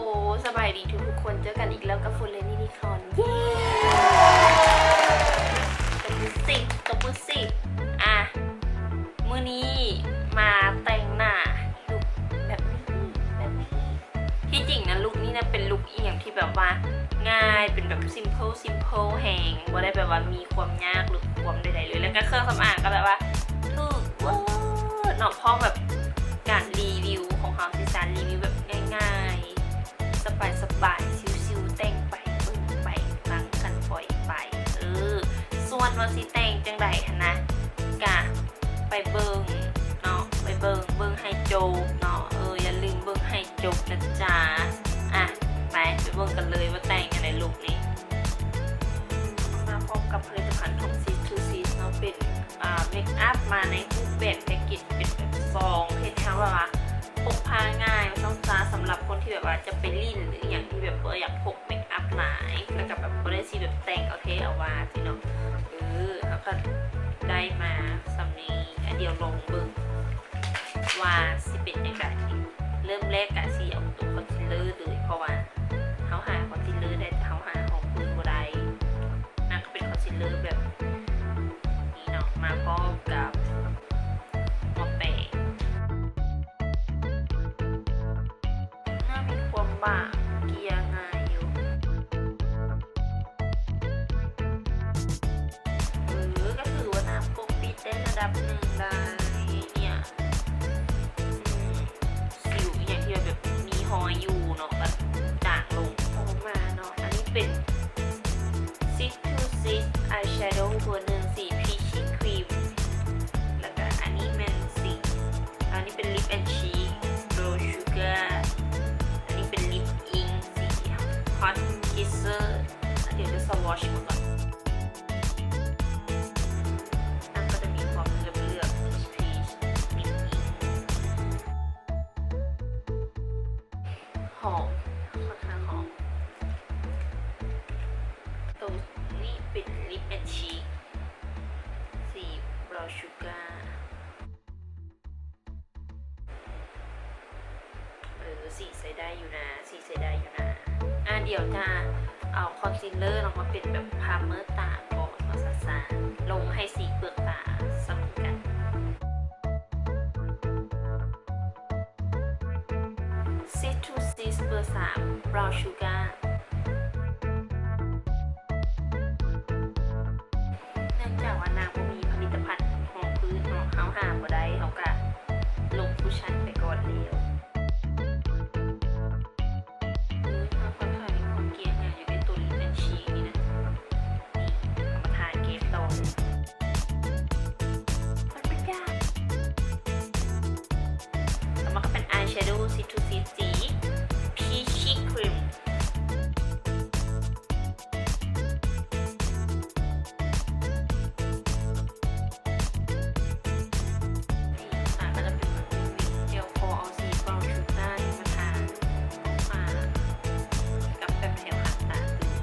ໂອ້ ສະບາຍດີທຸກໆຄົນ ເຈີກັນອີກແລ້ວກັບຝົນ ແລະ ນິນິຄອນ ເຢ້ ຕົບມືຊິ ຕົບມືຊິ. ອ່ະ ມື້ນີ້ມາແຕ່ງໜ້າລຸກແບບນີ້ ແບບນີ້. ທີ່ຈິງນະ ລຸກນີ້ນະ ເປັນລຸກອີ່ຫຍັງທີ່ແບບວ່າງ່າຍ ເປັນແບບ simple simple ແຮງ ບໍ່ໄດ້ແບບວ່າມີຄວາມຍາກ ຫຼື ຄວາມໃດໆເລີຍ ແລ້ວກໍເຄື່ອງສຳອາງກໍແບບວ່າຖືກເວີເນາະ. ພ້ອມແບບການຣີວິວຂອງເຮົາ ຊິສານຣີວິວແບບງ່າຍໆ ສະບາຍໆ ຊິວໆ ແຕ່ງໄປເບິ່ງໄປຟັງກັນ ປ່ອຍໄປ. ເອີ ສ່ວນວ່າຊິແຕ່ງຈັ່ງໃດຫັ້ນນະ ກະໄປເບິ່ງເນາະ ໄປເບິ່ງ ເບິ່ງໃຫ້ຈົບເນາະ. ເອີ ຢ່າລືມເບິ່ງໃຫ້ຈົບນະຈ໊ະ. ອ່ະ ໄປ ໄປເບິ່ງກັນເລີຍວ່າແຕ່ງຈັ່ງໃດລຸກນີ້. ມາພ້ອມກັບຜະລິດຕະພັນຂອງ Sis to Sis ເນາະ ເປັນ ອ່າ ເມກອັບມາໃນຮູບແບບແພັກເກດເປັນແບບຊອງ ເຮັດໃຫ້ເຮົາແບບວ່າ ພກພາງ່າຍວ່າຊັ້ນຊະ ສຳລັບຄົນທີ່ແບບວ່າຈະໄປຫຼິ້ນ ຫຼື ອີ່ຫຍັງທີ່ແບບບໍ່ຢາກພົກເມກອັບຫຼາຍ ແລ້ວກໍແບບບໍ່ໄດ້ຊິແບບແຕ່ງເອົາແທ້ເອົາວ່າຊີ້ເນາະ. ເອີ ເຮົາກໍໄດ້ມາສ່ຳນີ້ ອະ ດຽວລອງເບິ່ງວ່າຊິເປັນຈັ່ງໃດ. ເລີ່ມແລກກະຊິເອົາໂຕຄອນຊີລເລີເລີຍ ເພາະວ່າເຮົາຫາຄອນຊີລເລີໄດ້ ແຕ່ເຮົາຫາຮອງພື້ນບໍ່ໄດ້. ນາງກໍເປັນຄອນຊີລເລີແບບນີ້ເນາະ ມາພ້ອມກັບຫົວແປງ. ໜ້າມີຄວາມບາງ ເກ່ຍງ່າຍຢູ່. ເອີ ກໍຖືວ່າໜ້າປົກປິດໄດ້ລະດັບໜຶ່ງໄດ້ເນຍ. ອືມ ສິວອີ່ຫຍັງທີ່ວ່າແບບມີຮອຍຢູ່ເນາະ ກໍຈາງລົງ. ຕໍ່ມາເນາະ ອັນນີ້ເປັນ Sis to Sis Eyeshadow ເບີໜຶ່ງ ສີ Peachy Cream ແລ້ວກໍອັນນີ້ແມ່ນສີ ອັນນີ້ເປັນ Lip and Cheek Brow Sugar ອັນນີ້ເປັນ Lip Ink ສີ Hot Kisser. ແລ້ວດຽວຈະ swatch ເບິ່ງກ່ອນ. ມັນກໍຈະມີຄວາມເຫຼືອບໆ Peach Lip Ink ຫອມ ຄ່ອນຂ້າງຫອມ. ໂຕນີ້ເປັນ Lip and Cheek ສີ Brow Sugar. ເອີ ສີໃຊ້ໄດ້ຢູ່ນະ ສີໃຊ້ໄດ້ຢູ່ນະ. ອ່າ ດຽວຈະເອົາຄອນຊີລເລີເນາະ ມາເປັນແບບ primer ຕາກ່ອນເນາະ ຊາໆ ລົງໃຫ້ສີເປືອກຕາສ່ຳກັນ. Sis to Sis ເບີສາມ Brow Sugar. ເນື່ອງຈາກວ່ານາງບໍ່ມີຜະລິດຕະພັນຮອງພື້ນເນາະ ເຮົາຫາບໍ່ໄດ້ ເຮົາກະລົງຄຸດຊັນໄປກ່ອນແລ້ວ. ໂອ້ຍ ເຮົາກໍຖ່າຍຄວາມເກ່ງນະ ຢາກໄດ້ໂຕ Lip and Cheek ນີ້ນະ. ນີ້ ເອົາມາທາແກ້ມຕໍ່ເລີຍ. ຕໍ່ມາກໍເປັນ Eyeshadow Sis to Sis ສີ Peachy Cream. ຕາກໍຈະເປັນແບບນີ້ ດຽວຂໍເອົາສີ Brow Sugar ນີ້ມາທາ ມາກັບແບບແຖວຫາງຕາຕື່ມ.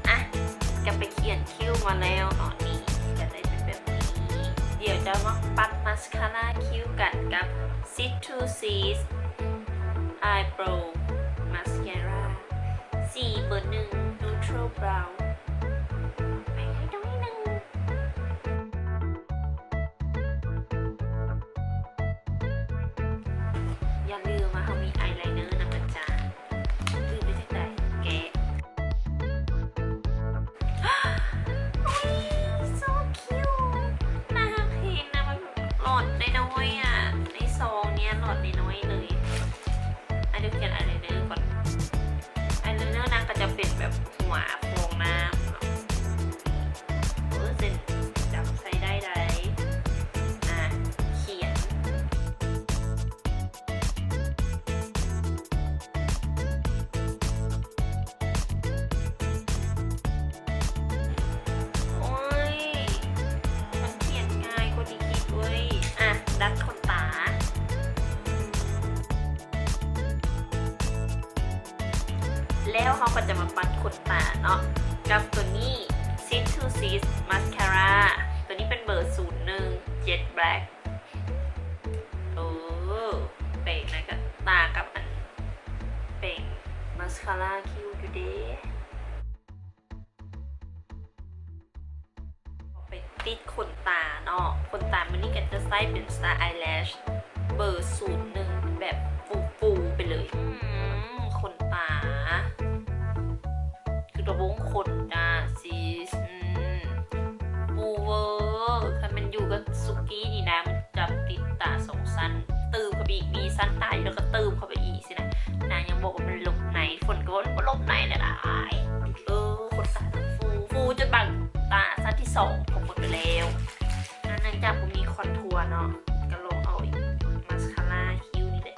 ອ່ະ ກໍໄປຂຽນຄິ້ວມາແລ້ວເນາະ ນີ້ກໍໄດ້ເປັນແບບນີ້. ດຽວຈະມາປັດມາສຄາຣາຄິ້ວກັນກັບ Sis to Sis Eyebrow Mascara ສີເບີໜຶ່ງ Neutral Brown ແປງໃຫ້ໜ້ອຍໜຶ່ງ. ຢ່າລືມວ່າເຮົາມີອາຍໄລເນີນຳນະຈ໊ະ. ລືມໄປຈັ່ງໃດ ແກະ. ໂອ້ຍ so cute ໜ້າຮັກແຮງນະ ມັນຫຼອດນ້ອຍໆ ອະ ໃນຊອງເນີ້ຍ ຫຼອດນ້ອຍໆເລີຍ. ອະ ດຽວຂຽນອາຍໄລເນີກ່ອນ. ອາຍໄລເນີນາງກໍຈະເປັນແບບຫົວຟອງນ້ຳເນາະ. ເອີ ເສັ້ນດຳໃສ່ໄດ້ໃດ໋. ອາ ຂຽນ. ໂອ້ຍ ມັນຂຽນງ່າຍກວ່າທີ່ຄິດເວີຍ. ອະ ດັດຂົນຕາ. ແລ້ວເຮົາກໍຈະມາປັດຂົນຕາເນາະ ກັບໂຕນີ້ Sis to Sis Mascara ໂຕນີ້ເປັນເບີສູນໜຶ່ງ Jet Black. ເອີ ເອີ ແປງໜ້າກະຕາກັບອັນ ແປງມາສຄາຣາຄິ້ວຢູ່ເດ້. ໄປຕິດຂົນຕາເນາະ, ຂົນຕາມື້ນີ້ກໍຈະໃຊ້ເປັນ Star Eyelash ເບີສູນໜຶ່ງ ແບບຟູໆໄປເລີຍ. ອືມ ຂົນຕາຄືຕະວົງຂົນຈ້າ ຊິສ. ອືມ ຟູເວີ ຄັນແມ່ນຢູ່ກັບສຸກີ້ນີ້ນະ ມັນຈະຕິດຕາສອງຊັ້ນ, ຕື່ມເຂົ້າໄປອີກ, ມີຊັ້ນຕາຢູ່ແລ້ວກໍຕື່ມເຂົ້າໄປອີກ. ນາງຍັງບອກວ່າມັນຫຼົບໃນ, ຝົນກໍວ່າມັນບໍ່ຫຼົບໃນແຫຼະ. ເອີ ຄົນຕາຟູ ຟູຈົນບັງຕາຊັ້ນທີສອງກໍໝົດໄປແລ້ວ. ນອກຈາກບໍ່ມີຄອນທົວເນາະ ກໍລອງເອົາອີກມາສຄາຣາຄິ້ວນີ້ແຫຼະ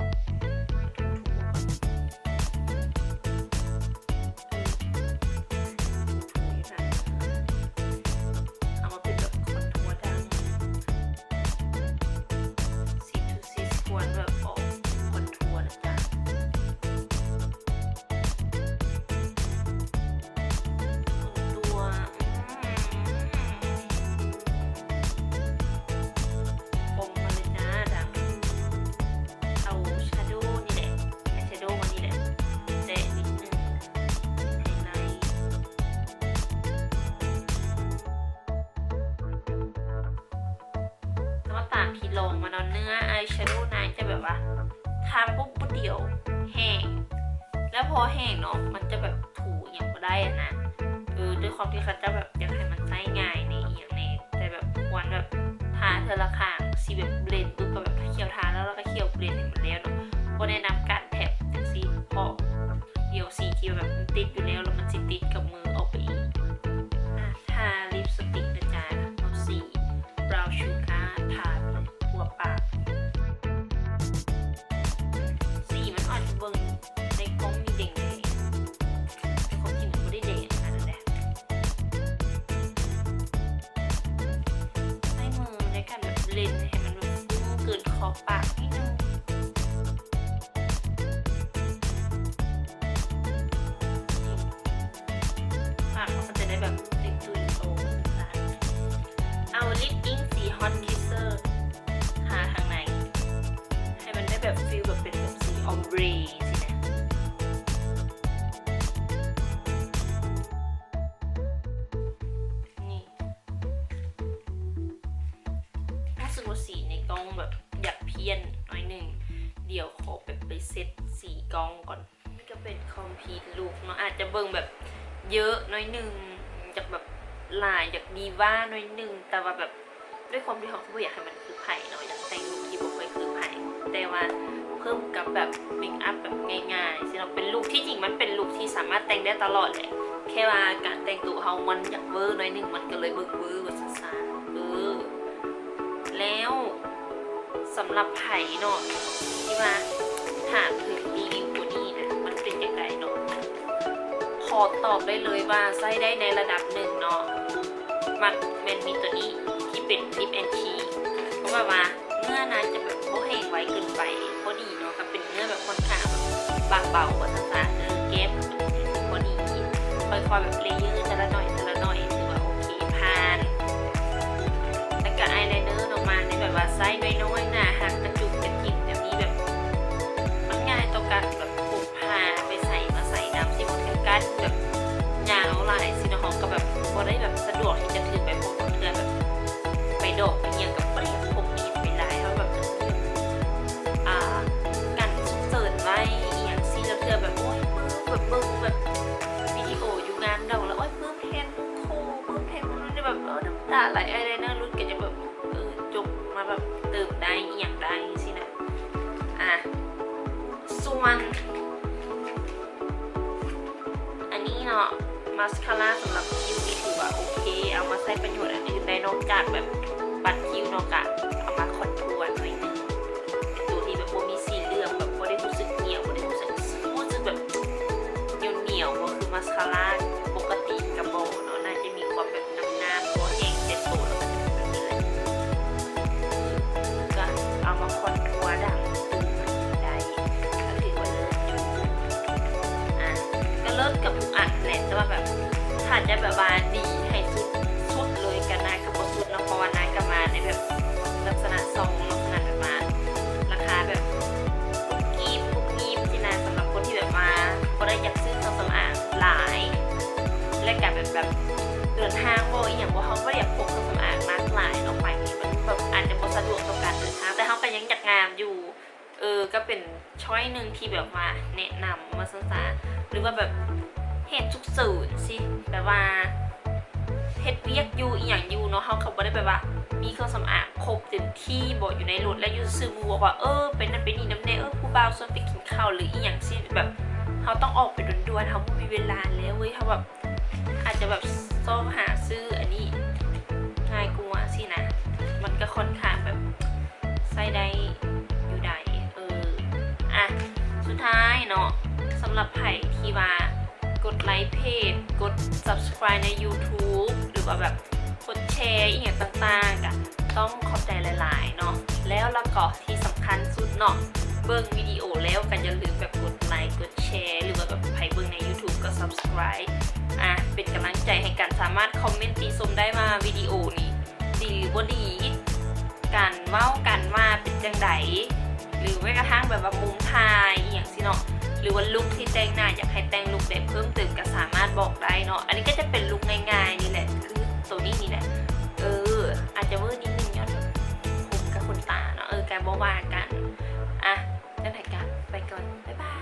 ເອົາມາເປັນແບບຄອນທົວດຳ. ຊີທູຊີຄວນແບບອອກຄອນທົວນະຈ໊ະ ຄອນທົວ ອືມ ປົມມາເລີຍຈ້າ ດຳ. ເອົາແຊໂດນີ້ແຫຼະ ແອຍແຊໂດມານີ້ແຫຼະ ແຕະນິດໜຶ່ງ ໄຮໄລ. ແຕ່ວ່າຕາມທີ່ລອງມາເນາະ ເນື້ອອາຍແຊໂດນາງຈະແບບວ່າ ທາປຸບບາດດຽວແຫ້ງ ແລ້ວພໍແຫ້ງເນາະ ມັນຈະແບບຖູຫຍັງບໍ່ໄດ້ຫັ້ນນະ. ເອີ ດ້ວຍຄວາມທີ່ເຂົາເຈົ້າແບບຢາກໃຫ້ມັນໃຊ້ງ່າຍແດ່ ອີ່ຫຍັງແດ່ ແຕ່ແບບຄວນແບບທາເທື່ອລະຄັ້ງ ຊິແບບເບລນປຶບ ກໍແບບຂຽວທາແລ້ວ ແລ້ວກໍຂຽວເບລນໃຫ້ມັນແລ້ວເນາະ. ບໍ່ແນະນຳການແທັບຈັ່ງຊີ້ ເພາະດຽວສີທີ່ແບບມັນຕິດຢູ່ແລ້ວ ແລ້ວມັນຊິຕິດກັບມືອອກໄປອີກ. ອາ ທາລິບສະຕິກນະຈ໊ະ ເອົາສີ Brown Sugar ທາໄປທົ່ວປາກ. ສີມັນອາດຈະເບິ່ງໃນກ້ອງນີ້ແດງໆ ແຕ່ຄວາມຈິງມັນບໍ່ໄດ້ແດງຂະໜາດນັ້ນແຫຼະ. ໃຊ້ມືໃນການແບບເບລນໃຫ້ມັນແບບເກີນຂອບປາກນິດໜຶ່ງ. ປາກເຮົາກໍຈະໄດ້ແບບເຕັມຕຸຍໂຕ. ເອົາລິບອິງສີ Hot Kisser ທາທາງໃນ ໃຫ້ມັນໄດ້ແບບຟີລແບບເປັນແບບສີອອມເບຣຊີ້ນະ. ນີ້ ຮູ້ສຶກວ່າສີໃນກ້ອງແບບຢາກພຽນໜ້ອຍໜຶ່ງ, ດຽວຂໍແບບໄປເຊັດສີກ້ອງກ່ອນ. ນີ້ກໍເປັນຄອມພລີດລຸກເນາະ, ອາດຈະເບິ່ງແບບເຍີະໜ້ອຍໜຶ່ງ, ຢາກແບບຫຼາຍ, ຢາກດີຫວ້າໜ້ອຍໜຶ່ງ, ແຕ່ວ່າແບບ ດ້ວຍຄວາມທີ່ເຮົາກໍບໍ່ຢາກໃຫ້ມັນຄືໃຜເນາະ, ຢາກແຕ່ງລຸກທີ່ບໍ່ຄ່ອຍຄືໃຜ, ແຕ່ວ່າເພີ່ມກັບແບບເມກອັບແບບງ່າຍໆ ຊີ້ເນາະ. ເປັນລຸກ ທີ່ຈິງມັນເປັນລຸກທີ່ສາມາດແຕ່ງໄດ້ຕະຫຼອດແຫຼະ, ແຄ່ວ່າການແຕ່ງໂຕເຮົາມັນຢາກເວີໜ້ອຍໜຶ່ງ, ມັນກໍເລີຍເວີໆ ວ່າຊັ້ນຊະ. ເອີ ແລ້ວສຳລັບໃຜເນາະ ທີ່ວ່າຖາມເຖິງຣີວິວໂຕນີ້ນະ, ມັນເປັນຈັ່ງໃດເນາະ? ຂໍຕອບໄດ້ເລີຍວ່າໃຊ້ໄດ້ໃນລະດັບໜຶ່ງເນາະ. ມັກແມ່ນມີໂຕນີ້ທີ່ເປັນລິບແອນທີ ເພາະແບບວ່າເນື້ອນາງຈະແບບບໍ່ແຫ້ງໄວເກີນໄປ ພໍດີເນາະ, ກໍເປັນເນື້ອແບບຂ້ອນຂ້າງແບບບາງເບົາວ່າຊັ້ນຊະ. ເອີ ແກ້ມກໍພໍດີ ຄ່ອຍໆແບບເລເຢີເທື່ອລະໜ້ອຍເທື່ອລະໜ້ອຍ ຖືວ່າໂອເຄ ຜ່ານ. ແລ້ວກໍອາຍໄລເນີເນາະ ມາໃນແບບວ່າໄຊນ້ອຍໆ ໜ້າຮັກ ກະຈຸກກະຈິກ ແບບນີ້ ແບບມັນງ່າຍຕໍ່ການແບບ ພາໄປໃສມາໃສນຳ ຊິບໍ່ເຖິງກັນແບບຍາວຫຼາຍຊີ້ເນາະ, ເຮົາກໍແບບບໍ່ໄດ້ແບບສະດວກທີ່ຈະຖືໄປພົກເທື່ອ, ແບບໄປດອກໄປຫຍັງກໍບໍ່ໄດ້ແບບພົກອີ່ຫຍັງໄປຫຼາຍ, ເຮົາແບບ ອ່າ ກັນສຸກເສີນໄວ້ອີ່ຫຍັງຊີ້, ລາງເທື່ອແບບ ໂອ້ຍ ປຶ້ມ ແບບເບິ່ງແບບວິດີໂອຢູ່ງານດອງແລ້ວ ໂອ້ຍ ປຶ້ມແທນໝູ່ຄູ່ ປຶ້ມແທນໝູ່ນັ້ນ ແບບ ເອີ ນ້ຳຕາໄຫຼ ອາຍໄລເນີຫຼຸດ ກໍຈະແບບ ເອີ ຈົກມາແບບເຕີມໄດ້ອີ່ຫຍັງໄດ້ຊີ້ນະ. ອ່າ ສ່ວນ ອັນນີ້ເນາະ ມາສຄາຣາສຳລັບຄິ້ວນີ້ຖືວ່າໂອເຄ, ເອົາມາໃຊ້ປະໂຫຍດອັນອື່ນໄດ້ ນອກຈາກແບບປັດຄິ້ວເນາະ, ກະເອົາມາຄອນທົວໜ້ອຍໜຶ່ງ ເປັນໂຕທີ່ແບບບໍ່ມີສີເຫຼືອງ, ແບບບໍ່ໄດ້ຮູ້ສຶກໜຽວ, ບໍ່ໄດ້ຮູ້ສຶກ ຮູ້ສຶກແບບໜຽວໆ ບໍ່ຄືມາສຄາຣາປົກກະຕິກະບໍ່ເນາະ, ໜ້າຈະມີຄວາມແບບ ນ້ຳໆ ບໍ່ແຫ້ງເຕັມໂຕ ແລ້ວກໍຈະເປັນແບບນີ້ແຫຼະ. ກໍເອົາມາຄອນທົວດັງຕື່ມໄດ້ ກໍຖືວ່າເລີດຢູ່. ອ່າ ກໍເລີດເກືອບທຸກອັນແຫຼະ, ແຕ່ວ່າແບບ ຖ້າຈະແບບວ່າດີໃຫ້ສຸດ ສຸດເລີຍກໍໜ້າກໍບໍ່ສຸດເນາະ, ເພາະວ່າໜ້າກໍມາໃນແບບລັກສະນະຊອງ ລັກສະນະແບບວ່າລາຄາແບບ ແບບເດີນທາງບໍ່ ອີ່ຫຍັງບໍ່ ເຮົາບໍ່ໄດ້ຢາກພກເຄື່ອງສຳອາງຫຼາກຫຼາຍອອກໄປ ມັນແບບອາດຈະບໍ່ສະດວກຕໍ່ການເດີນທາງ ແຕ່ເຮົາກໍຍັງຢາກງາມຢູ່. ເອີ ກໍເປັນ choice ໜຶ່ງທີ່ແບບວ່າແນະນຳວ່າຊັ້ນຊະ ຫຼືວ່າແບບເຫດສຸກເສີນຊີ້ ແບບວ່າເຮັດວຽກຢູ່ ອີ່ຫຍັງຢູ່ເນາະ ເຮົາກໍບໍ່ໄດ້ແບບວ່າມີເຄື່ອງສຳອາງຄົບເຕັມທີ່ບໍ ຢູ່ໃນລົດ ແລ້ວຢູ່ຊື່ໆ ໝູ່ບອກວ່າ ເອີ ໄປນັ້ນໄປນີ້ນຳແດ່ ເອີ ຜູ້ບ່າວຊວນໄປກິນເຂົ້າ ຫຼືອີ່ຫຍັງຊີ້ ແບບເຮົາຕ້ອງອອກໄປດ່ວນໆ ເຮົາບໍ່ມີເວລາແລ້ວເວີຍ ເຮົາແບບອາດຈະແບບຊອກຫາຊື້ອັນນີ້ງ່າຍກວ່າຊີ້ນະ ມັນກໍຄ່ອນຂ້າງແບບ ໃຊ້ໄດ້ຢູ່ໃດ໋ ເອີ ອ່ະ ສຸດທ້າຍເນາະ ສຳລັບໃຜທີ່ວ່າກົດໄລເພຈ ກົດ subscribe ໃນ YouTube ຫຼືວ່າແບບກົດແຊອີ່ຫຍັງຕ່າງໆ ກະຕ້ອງຂອບໃຈຫຼາຍໆເນາະ ແລ້ວລະກໍທີ່ສຳຄັນສຸດເນາະ ເບິ່ງວິດີໂອແລ້ວກໍຢ່າລືມແບບກົດໄລ ກົດແຊ ຫຼືວ່າແບບໃຜເບິ່ງໃນ YouTube ກໍ subscribe ອ່ະ ເປັນກຳລັງໃຈໃຫ້ກັນ ສາມາດຄອມເມັນຕິຊົມໄດ້ວ່າວິດີໂອນີ້ ດີ ຫຼື ບໍ່ດີ ການເວົ້າ ການວ່າເປັນຈັ່ງໃດ ຫຼືແມ້ກະທັ່ງແບບວ່າມຸມຖ່າຍອີ່ຫຍັງຊີ້ເນາະ ຫຼືວ່າລຸກທີ່ແຕ່ງໜ້າ ຢາກໃຫ້ແຕ່ງລຸກໃດເພີ່ມເຕີມ ກະສາມາດບອກໄດ້ເນາະ. ອັນນີ້ກໍຈະເປັນລຸກງ່າຍໆນີ້ແຫຼະ ຄືໂຕນີ້ນີ້ແຫຼະ ເອີ ອາດຈະເວີນິດໜຶ່ງ ຍ້ອນແບບຜົມກັບຂົນຕາເນາະ ເອີ ກະບໍ່ວ່າກັນ. ອ່ະ ຈັ່ງໃດກະໄປກ່ອນ ບາຍບາຍ.